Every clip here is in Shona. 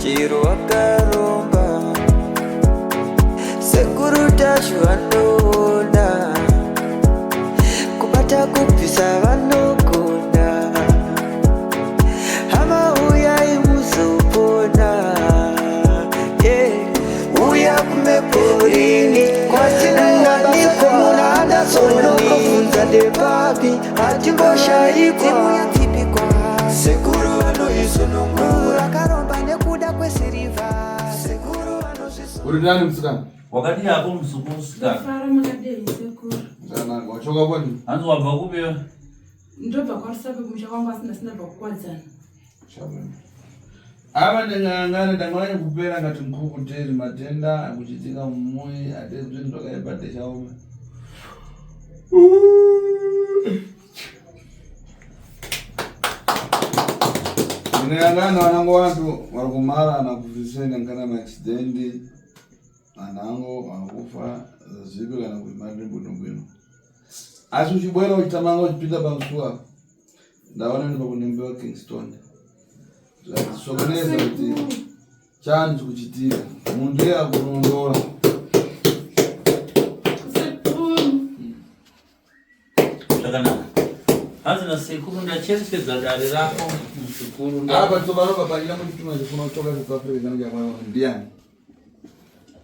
Chiro vakaromba. Sekuru Tashu vanoona. Kubata kubvisa vanogona. Hama uyai muzopona. Yeah. Uya kumeporini kwatinowanikwa muna Anderson ndepapi hatimboshaikwa. Sekuru vanoisunungura akaromba nekuda kwesirivha. Sekuru vanozvisunungura. Uri nani musikana? Wakadii hako muzukuru musikana? Ndafara makadei sekuru. Zvakanaka. Wachoka kwani? Hanzi wabva kupi iwe? Ndobva kwaRusape kumusha kwangu asi ndasina ndabva kukwadzana. Shabani. Ava ndingangane ndanganya kupera ngati nkhuku teri matenda akuchitika mumui ate zvinhu zvakaipa techaome. Ndingangane vanangu vantu vari kumara ana kufiseni kana maaccident anango vakufa zvipi kana kuti mari bwino asi uchibwera uchitamanga uchipinda pamusuwa ndaona ndi pakunembewa Kingston zvasokoneza kuti chani chikuchitika mundu iye akunondola. Sekuru. Zvakanaka. Hanzi nasekuru ndacherechedza dare rako muzukuru. Apa tsovaropa panyina muchituma chifuna kuchoka South Africa kana chakwana ndiani?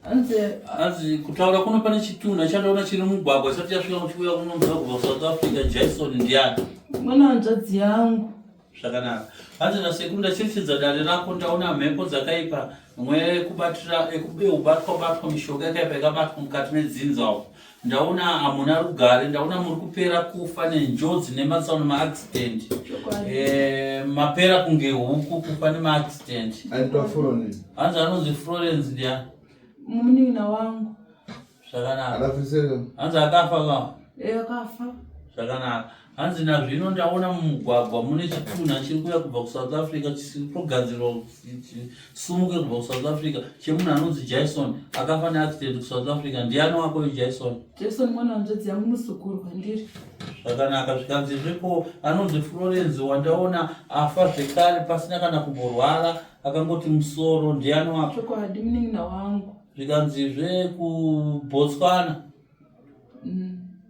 Hanzi Hanzi kutaura kuno pane chitunha chandaona chiri mugwagwa chisati chasvika muchiuya kuno muzva kubva kuSouth Africa. Jason ndiani? Mwana hanzvadzi yangu. Zvakanaka. Hanzi nasekuru ndacherechedza dare rako ndaona mhepo dzakaipa mweya yekubatira yekubatwa batwa mishonga yakaipa yakabatwa mukati medzinza umu. Ndaona hamuna rugare, ndaona muri kupera kufa nenjodzi nematsaona maaccident. Chokwadi. Mapera kunge huku kufa nemaaccident. Aitwa Florence. Hanzi anonzi Florence ndiani? Munin'ina wangu. Zvakanaka. Akafiseka. Hanzi akafa ka? Eh, akafa. Zvakanaka. Hanzi nazvino ndaona mumugwagwa mune chitunha chiri kuuya kubva kuSouth Africa chisiri kutogadzirwa sumuke kubva kuSouth Africa chemunhu anonzi Jason akafa neaccident kuSouth Africa. Ndiani wako uyu Jason? Jason mwana wanzvadzi yangu muzukuru kwandiri. Zvakanaka. Zvikanzi zvepo anonzi Florence wandaona afa zvekare pasina kana kumborwara akangoti musoro. Ndiani wako? Chokwadi munin'ina wangu. Zvikanzi zvekuBotswana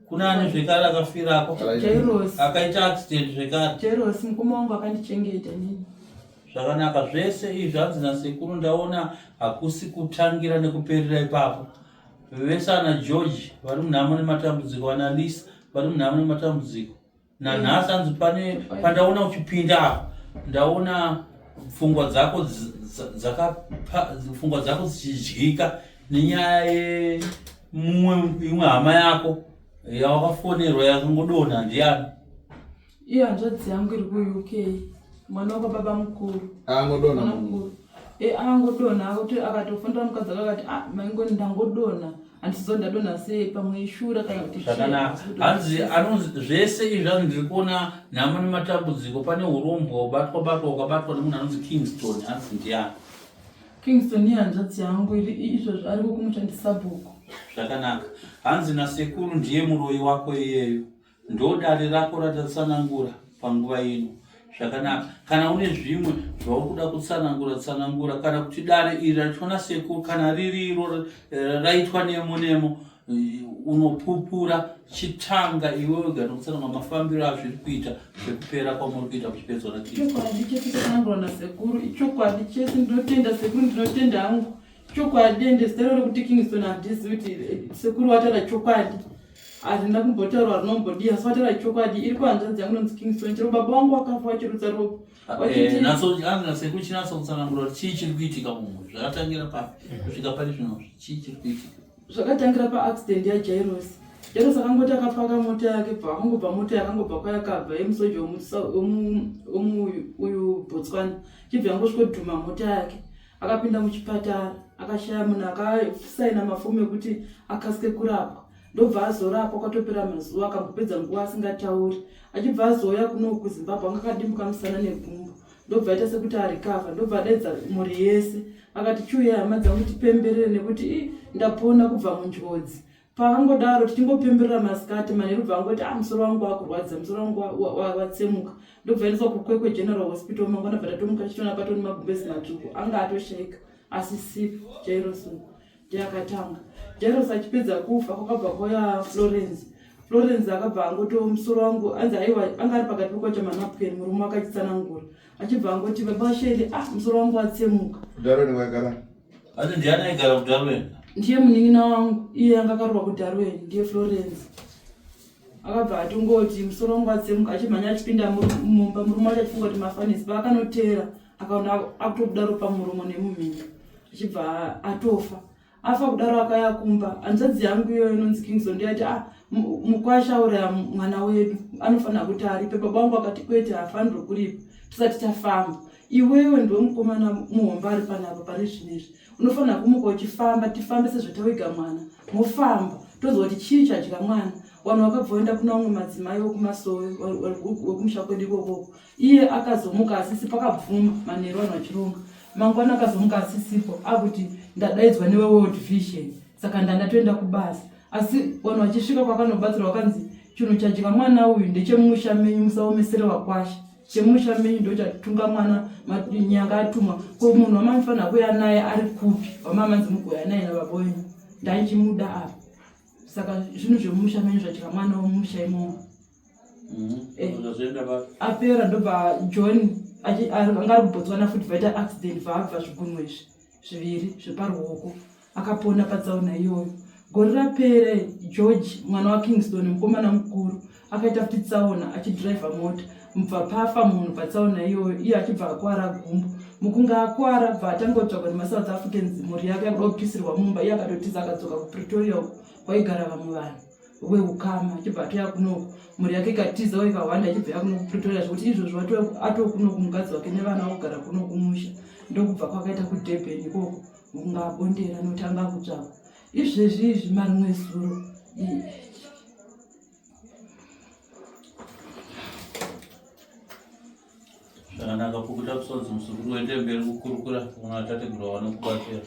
kuna ani zvekare akafirako? Jairos. Akaita accident zvekare. Jairos mukoma wangu akandichengeta nini. Zvakanaka. Zvese izvi hanzi nasekuru ndaona hakusi kutangira nekuperera ipapo. Vese ana George vari munhamo nematambudziko, ana Lisa vari munhamo nematambudziko. Nanhasi hanzi pane pandaona uchipinda apa ndaona pfungwa dzako pfungwa dzako dzichidyika nenyaya yemumwe imwe hama yako yawakafonerwa yakangodonha. Ndiani? Iyo hanzvadzi yangu iri kuUK, mwana wababa mukuru. Angodonha. Mwana mukuru. Angodonha akuti akatofonera mukadzi wake akati, ah, maingoni ndangodonha handisizo ndadonha sei pamwe ishura kana kuti chii. Zvakanaka. Hanzi anonzi zvese izvi hanzi ndiri kuona nhamo nematambudziko pane urombwa ubatwa batwa ukabatwa nemunhu anonzi Kingston. Hanzi ndiani? Kingston ihanzvadzi yangu iri izvozvo ariko kumushandisa bhuku. Zvakanaka. Hanzi nasekuru ndiye muroyi wako iyeyo. Ndo dare rako ratatsanangura panguva ino. Zvakanaka. Kana une zvimwe zvauri kuda kutsanangura tsanangura, kana kuti dare iri raitwa nasekuru kana riri iro raitwa nemo nemo unopupura chitanga iwe wega nokutsanangura mafambiro azviri kuita zvekupera kwamuri kuita muchipedzwa naKristu. Chokwadi chese chatsanangurwa nasekuru ichokwadi chese. Ndinotenda sekuru, ndinotenda hangu chokwadi. Ende zita rero rekuti Kingston handizivi kuti sekuru vataura chokwadi. Harina kumbotaurwa rinombodiwa asi vataura chokwadi. Iri kuhanzvadzi yangu inonzi Kingston. Chero baba vangu wakafa vachirutsa ropa. Hanzi nasekuru chinatso kutsanangura kuti chii chiri kuitika mumwe zvakatangira papi kusvika pari zvino, chii chiri kuitika? Zvakatangira paaccident yaJairos. Jairos akangoti akapaka mota yake bva akangobva mota yakangobva kwayakabva yemusoja uyu Botswana chibva yangosvikodhuma mota yake. Akapinda muchipatara akashaya munhu akasaina mafomu ekuti akasike kurapwa. Ndobva azorapwa kwatopera mazuva akambopedza nguva asingatauri. Achibva azouya kuno kuZimbabwe anga akadimbuka musana negumbo. Ndobva aita sekuti arikavha. Ndobva adaidza mhuri yese. Akati chiuyai hama dzangu tipemberere nekuti ndapona kubva munjodzi. Paakangodaro tichingopemberera masikati manheru bva angoti ah musoro wangu wakurwadza musoro wangu watsemuka ndobva endeswa kuKwekwe General Hospital mangwana bva tatomuka tichitoona patoni magumbezi matsvuku anga atoshaika asi sipo Jairos ndiye akatanga Jairos achipedza kufa kwakabva kwauya Florence Florence akabva angoti musoro wangu anzi aiwa anga ari pakati pekwacha manapukeni murume wakachitsanangura achibva angoti baba Sheli ah musoro wangu watsemuka Darwin waigara Asi ndiani aigara kuDarwin? Ndiye munin'ina wangu iye anga akarorwa kuDarwin ndiye Florence akabva atongoti musoro wangu watsemuka achimhanya achipinda mumba murume wacho achifunga kuti mafanisi paakanoteera akaona akutobuda ropa muromo nemumhino achibva atofa afa kudaro akaya kumba hanzvadzi yangu iyoyo inonzi Kingston ndiyati ah mukwasha auraya mwana wedu anofanira kuti aripe baba vangu akati kwete haafanirwe kuripa tisati tafamba iwewe ndiwe mukomana muhombe ari panapa pari zvinezvi unofanira kumuka uchifamba tifambe sezvatawiga mwana mofamba tonzwa kuti chii chadya mwana vanhu vakabva vaenda kuna vamwe madzimai wekumasowe wekumusha kwedu ikokoko iye akazomuka asisi pakabvuma manheru vanhu vachironga mangwana akazomuka asisipo akuti ndadaidzwa neweworld vision saka ndandatoenda kubasa asi vanhu vachisvika kwakanobatsirwa vakanzi chinhu chadya mwana uyu ndechemusha menyu musaomesere wakwasha chemusha menyu ndochatunga mwana nyanga atumwa ko munhu wamanofanira kuya naye ari kupi wamamanzi mugoya naye nababa wenyu ndaichimuda apa saka zvinhu zvemusha menyu zvadya mwana wemusha imomo Eh. Zvazoenda papi? Apera ndobva John anga ari kuBotswana futi vaita accident vaabva zvigunwe izvi zviviri zveparuoko akapona patsaona iyoyo. Gore rapera George mwana waKingston mukomana mukuru akaita futi tsaona achidhiraivha mota mubva pafa munhu patsaona iyoyo iye achibva akwara gumbo mukunge akwara bva atanga kutsvagwa nemaSouth Africans mhuri yake yakuda kupisirwa mumba iye akatotiza akadzoka kuPretoria uko kwaigara vamwe vanhu weukama achibva atouya kunoku mhuri yake ikatizawo ikahwanda achibva ya kuno kupretoria zvekuti izvozvo atoo kunoku mukadzi wake nevana vakugara kuno kumusha ndokubva kwakaita kudurban ikoko mukunge abondera nokuti anga akutsvakwa izvezvi izvi marimwe zuro Zvakanaka pukuta kusodzi muzukuru wende mberi kukurukura kuna tateguru vanokubatsira.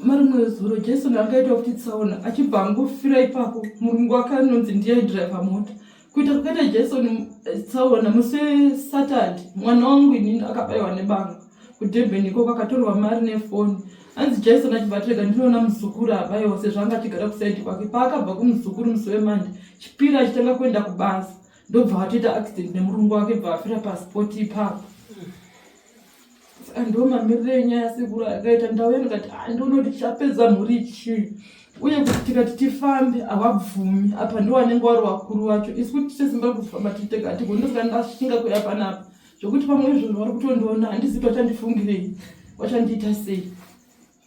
Marimwe zuro Jason akaita kuti tsaona achibva angofira ipapo murungu wake anonzi ndiye aidriver mota kuita kwakaita Jason tsaona musi weSaturday mwana wangu inini akabaiwa nebanga kuDurban ikoko akatorwa mari nefoni hanzi Jason achibva atirega ndinoona muzukuru abaiwa sezvo anga achigara kusaidi kwake paakabva kumuzukuru musi weMonday chipiri achitanga kuenda kubasa ndobva atoita accident nemurungu wake bva afira pasipoti ipapo Saka ndo mamiriro enyaya sekuru akaita ndauya ndikati ah, ndiona kuti tichapedza mhuri chii uye kuti tikati tifambe havabvumi apa ndo vanenge vari vakuru vacho isu kuti tite simba rekufamba tiri tega hatigoni ndosaka ndashinga kuya panapa zvekuti pamwe izvozvo vari kutondiona handizivi kuti vachandifungirei vachandiita sei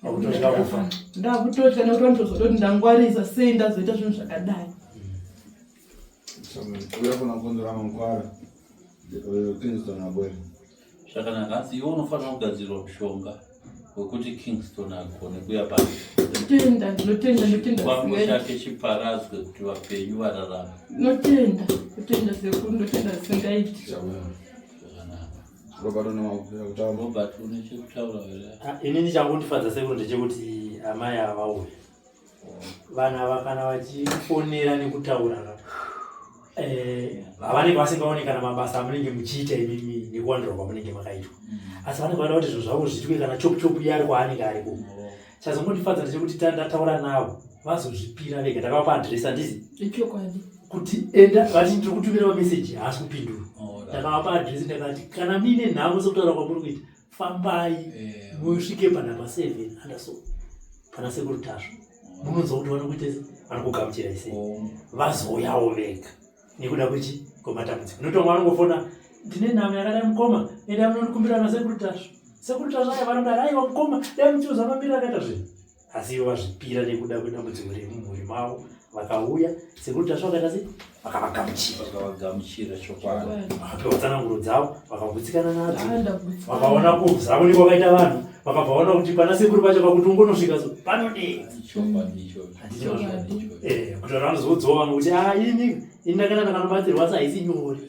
Wakutotya kufa. Ndakutotya nekuti vanotozoda kuti ndangwarisa sei ndazoita zvinhu zvakadai. Uya kuna konzera mankwara. Kingston abwere. Zvakanaka asi iwe unofanira kugadzirwa mushonga wekuti Kingston agone kuya pano. Ndinotenda, ndinotenda, ndinotenda. Chikwambo chake chiparadzwe kuti vapenyu vararame. Ndinotenda, ndinotenda sekuru, ndinotenda zvisingaiti. Zvakanaka. Robert une chekutaura. Robert une chekutaura here? Ah, inini changondifadza sekuru ndechekuti amai ava vauya. Vanhu ava kana vachifonera nekutaura ka eh, havanenge vasingaoni kana mabasa amunenge muchiita imimi nekuwandirwa kwamunenge makaitwa asi vanenge vada kuti zvinhu zvavo zviitwe kana chopu chopu iye ari kwaanenge ariko chazongondifadza ndechekuti ndataura navo vazozvipira vega ndakavapa adresi handizi Ichokwadi. Kuti enda vati ndiri kutumira mameseji haasi kupindura ndakavapa adresi ndakati kana muine nhamo sekutaura kwamuri kuita fambai musvike panhamba 7 andaso pana sekuru Tasvu munonzwa kuti vanokuita sei vanokugamuchirai sei vazouyawo vega nekuda kwechi kwematambudziko nokuti vamwe vanongofona ndine nhamo yakadai mukoma endai munondikumbira nasekuru Tasvu sekuru Tasvu aya vanodaro aiwa mukoma dai muchiuza mamiriro akaita zvinhu asi ivo vazvipira nekuda kwedambudziko remumhuri mavo vakauya sekuru Tasvu vakaita sei vakavagamuchira vakavagamuchira chokwadi vakapiwa tsananguro dzavo vakagutsikana nadzo vakaona kuzavo nekwakaita vanhu vakabva vaona kuti pana sekuru pacho pakuti ungonosvika so panodei chokwadi ichocho eh, kuti vanhu vanozoudzawo vamwe kuti a ah, ini ini ndakaenda ndakanobatsirwa asi haisi nyore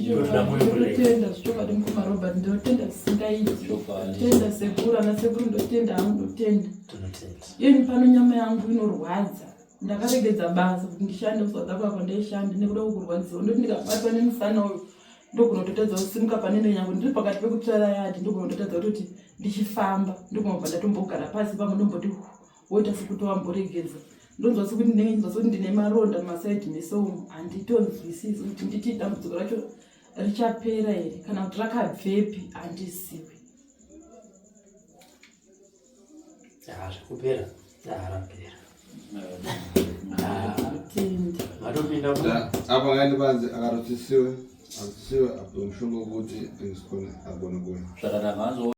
Ndotoda moyo Ndinotenda zvechokwadi mukoma Robert, ndinotenda zvisingaiti. Chokwadi. Ndinotenda sekuru, ana sekuru ndotenda hangu ndotenda. Tinotenda. Iyeni pano nyama yangu inorwadza. Ndakaregedza basa kuti ndishande kuSouth Africa kwandaishanda nekuda kwekurwadziwa. Ndoti ndikabatwa nemusana uyu ndogona kutotadza kusimuka panene nyange ndiri pakati pekutsvaira yadhi, ndogona kutotadza kutoti ndichifamba, ndogona kubva ndatombogara pasi pamwe ndomboti woita sekuti wamboregedza. Ndonzwa sekuti ndinenge ndinzwa sekuti ndine maronda mumasaidhi mese umu, handitonzwisisi kuti nditi dambudziko racho richapera here kana kuti rakabvepi, handizivi. Zvekupera rapera vatopinda apa ngaende panze akarutsisiwe arutsisiwe apiwe mushonga wekuti agone kuya zvakanaka.